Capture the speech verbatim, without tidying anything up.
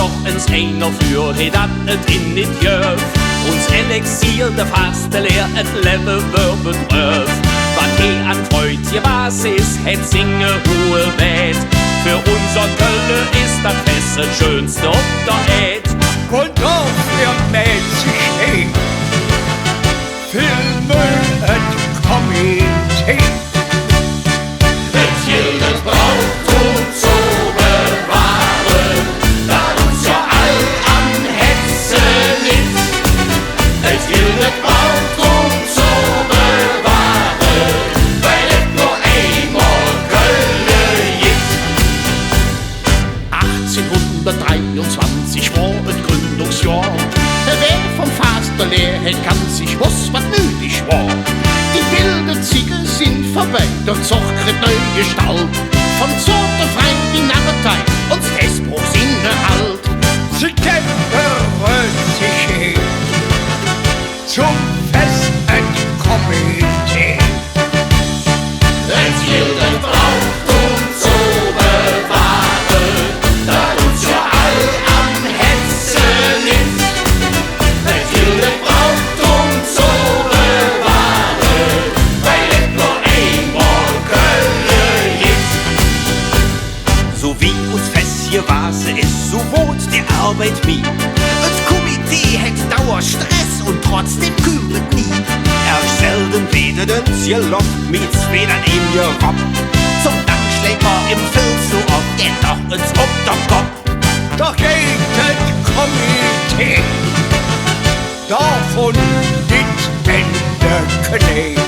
Doch ens einer för, he dat et in nit jöv. Uns Elixier, der Fasteler, et Levve wör bedröv. Wann he an Freud gewahs es, hät singe Ruh gebät. För unser Kölle es dat Fess et schönste op der Ääd. Un doför mäht sich he Villmöl et Komitee. Et gilt et Brauchtum zo bewahre, dat uns jo all am Hätze litt. Et gilt et Brauchtum zo bewahre, weil et nor eimol Kölle gitt. Achtzehnhundertdreiundzwanzig wor et Gründungsjohr. Wä vum Fasteler hät, kann sich woss, wat nüdig wor. Die wilde Zigge sin vörbei, der Zog kritt neu Gestalt. Vun Zote frei die Narretei, uns Fessbruch sin erhalt. Se dämpe röhnt sich he zom Fess et Komitee. Et gilt et Brauchtum zo bewahre, dat uns jo all am Hätze litt. Et gilt et Brauchtum zo bewahre, weil et nor eimol Kölle gitt. Su wie uns Fess gewahße es, su woodt de Arbeid mih. Et Komitee hät dauernd Stress un trotzdäm kümp et nie. Ärg selde weed et ens geloff, miehends weed an eim geroff. Zom Dank schläg mer em vill zo off, dennoch ens op der Kopp. Doch geiht et Komitee dovun nit en de Knei.